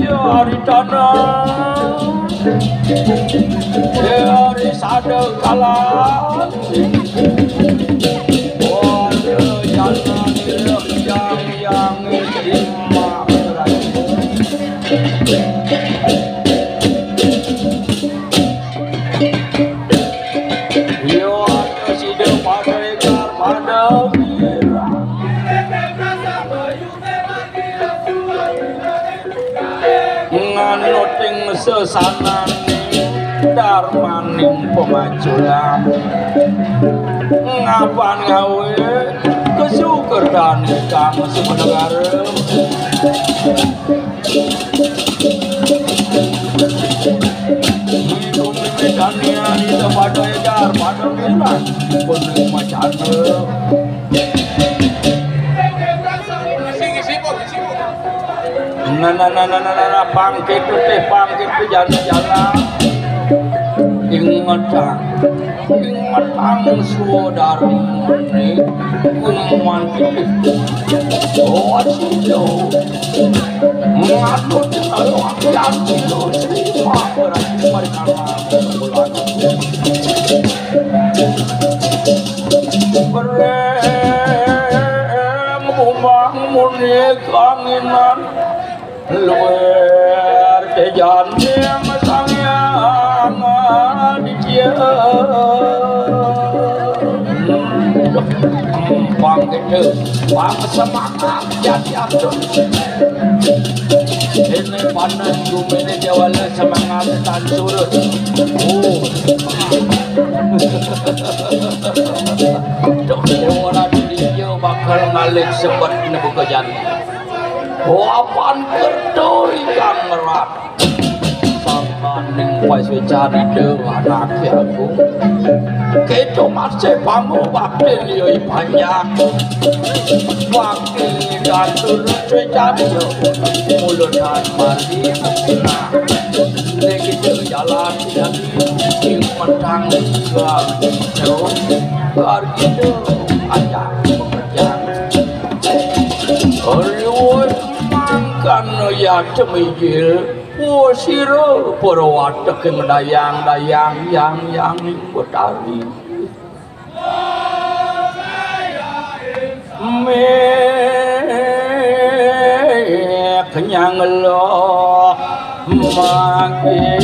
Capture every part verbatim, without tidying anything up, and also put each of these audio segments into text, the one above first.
Jari tanah, jari sadekala. Wah, jalan yang, yang, yang Iya, sida pada égar, pada girang. Nganuting sesananing darmaning pamaculan. Ngapan ngawé kasukertan kang sumanegara. Dania ida pada égar, pada bilang, pening macana. Nah, nah, nah, nah, nah, nah, nah, pangkit téh, pangkit téh, jana-jana. Ingetang. Ingetang sudarmané. Kuman téh. Oh, aduh. Ngatur kalau aku yang tidur. Wah, berarti mereka. Kanginan luar tejanding Sang Hyang Aditya. Empang kita, pang semangat jadi atur. Ini panas bumi ini jawala semangat tan surut. Oh. Dok, dewa Raditya bakal ngalih sebet nebuka jani. Wapan kerta ingkang ngerat. Sangkaning paswécan Ida anake agung. Kéto masih pangubaktin yoi panjang. Bakti katur swécan Ida. Mula dan mati. Nah, nek kita jalan Ing petang gargita, gargita ajak pepejang. Riwut mangkana ya cemijil, wa sira para watek ing dayang-dayang yang yang ing betari. Meh kenyang loh makin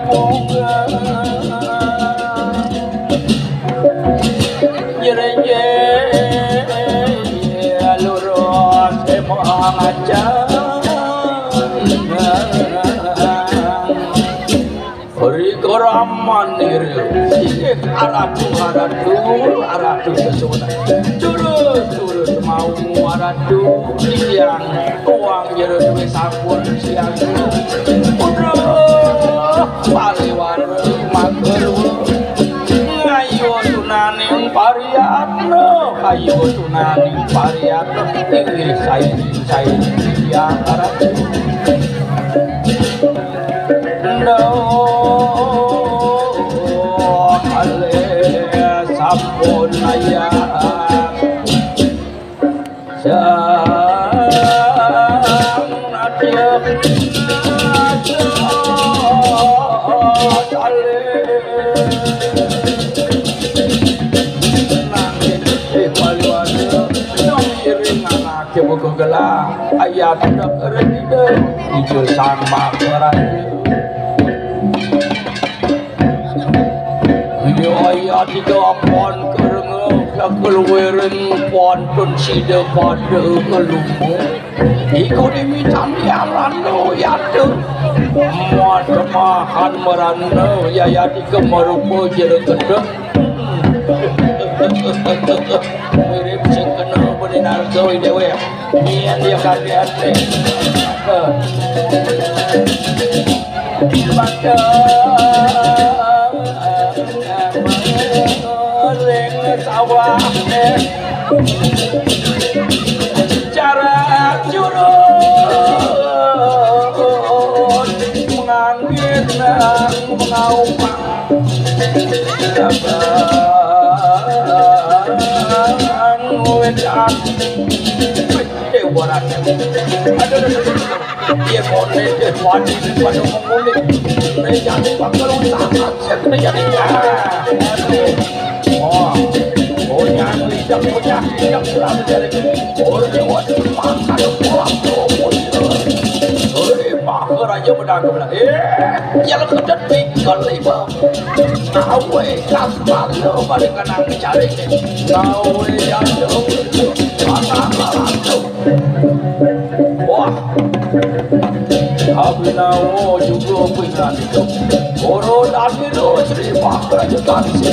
bunga. Jerenje lurus emang acan. Ri keraman nira. Inggih, aratu, aratu, aratu sesuunan. Durus, durus mau aratu, titiang tuang jero duwe sampun siang. Putra, pariwara, mangkara. Ngayu tunaning pariyatna, ngayu tunaning pariyatna. Inggih, sae, sae, titiang aratu. Nda kalih sampun ayah. Sang Natya kalih. Nanging Gusti Palwana nang iring anak Coba gelah ayat dak ring ida. Ija sang makaraja. Iya ayat ida pon kerenga, ya keluwering pon pun sida pada ngelumu. Iku dimitan yalano yata. Muat kemahan merana, ya ayat ika marupa jera kedek. Mirip sing kena beni narsa dewek. Mien dia kaget ni. Maka ring sawah ni. Cara jurut menganggit nang mengaupang. Abang wedan. Wih, dewa raja. Aduh, aduh, aduh, aduh. Iya, konek, deh, wadi, pada mengulik. Rejane bakal utama, siap kena jadi. Ah, aduh. Oh, oh, yang lidah, punya, yang selalu dari. Oh, dewa, makan, pulang, oh, oh, oh. Hei, Maharaja menang kebelah. Eh, yang kedet pikir lima. Nawe kasbalo balik kanang cari. Nawe jatuh. Patah lalang tuh. Wah. Abinawa juga pingan itu. Oro dadi lo Sri Maharaja Tansi.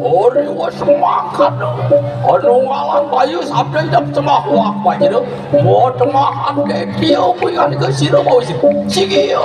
Ori wes makan. Anu ngalang bayu sabda idap sembah wak bayu. Mo temahan ke dia puyan ke sira mau sing. Sigi yo.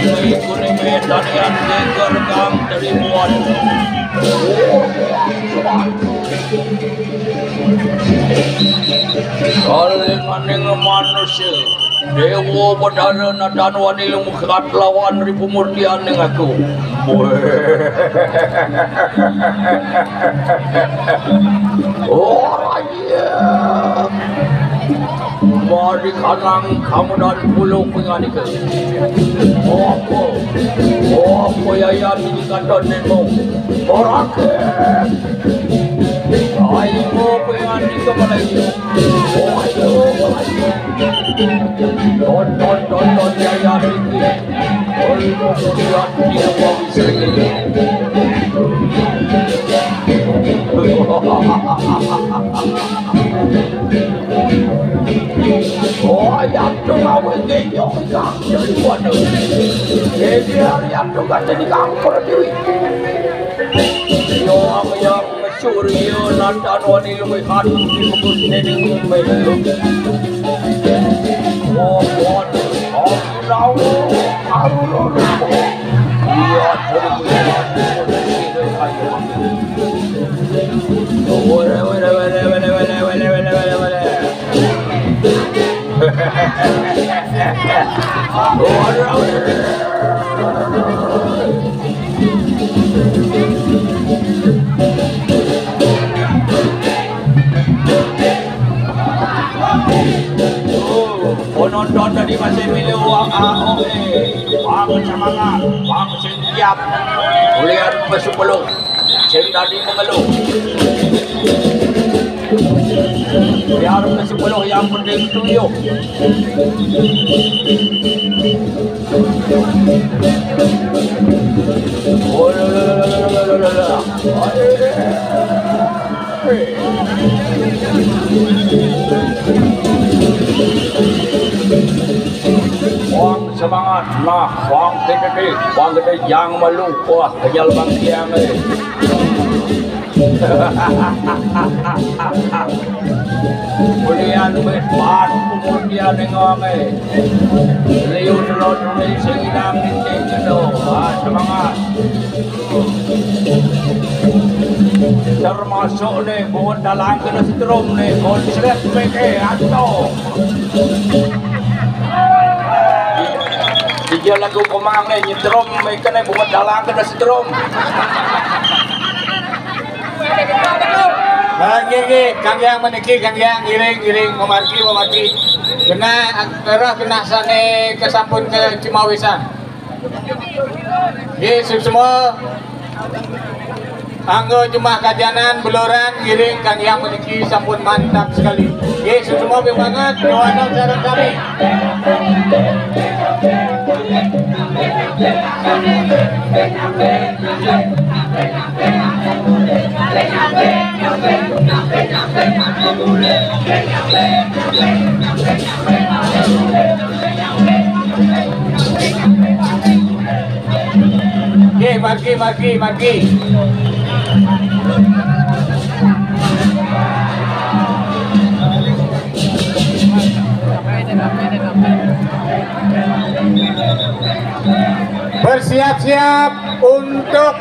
Mengikuti pertandingan geger kang tribuan. Kalinganing manusia, Dewa Betara Nathan Wani lumukat lawan ripumurtian ning aku. Ora iya. Mari kanang kamudan puluh pinganika. Apa? Apa yayan iki katon nemo? Ora ke. Ayo pinganika malih. Ayo, ayo. Tonton, tonton yayan iki. Ayo, ayo, ayo. Oh, ya tuh, mau ngenyok, Kang. Jadi, waduh. Jadi, hari ya tuh, kan jadi kanker, Dewi. Yang, yang Surya Nathan Wani luwih anu dibungkus dening melu. Oh, oh, oh, oh, oh, oh. Iya, penonton tadi masih milih uang A O E. Bang semangat, bang siap. Ulian pesepuluh. Sing tadi mengeluh. Biar pesepuluh yang penting tuyuh. Wong semangat, nah, wong gede, wong gede yang melu, wah, kenyal bang tiang, eh. Kemudian wis pat kemudian ngombe. Liu telur nulis sing ilang ning kene. Wah, semangat. Termasuk nih buat dalang kena setrum nih, konslet P K atau dia lagu komang nih nyetrum, kena buat dalang kena setrum. Nah, nggih, nggih, Kang Yang meniki, Kang Yang ngiring, ngiring, memargi, memargi. Kena, terus kena sane kesampun ke Cimawisan. Nggih, suksma. Anggo jumah kajanan, beluran, ngiring, Kang Yang meniki sampun mantap sekali. Nggih, suksma banget, kawanan sareng sami. Oke, margi, margi, margi. Bersiap-siap untuk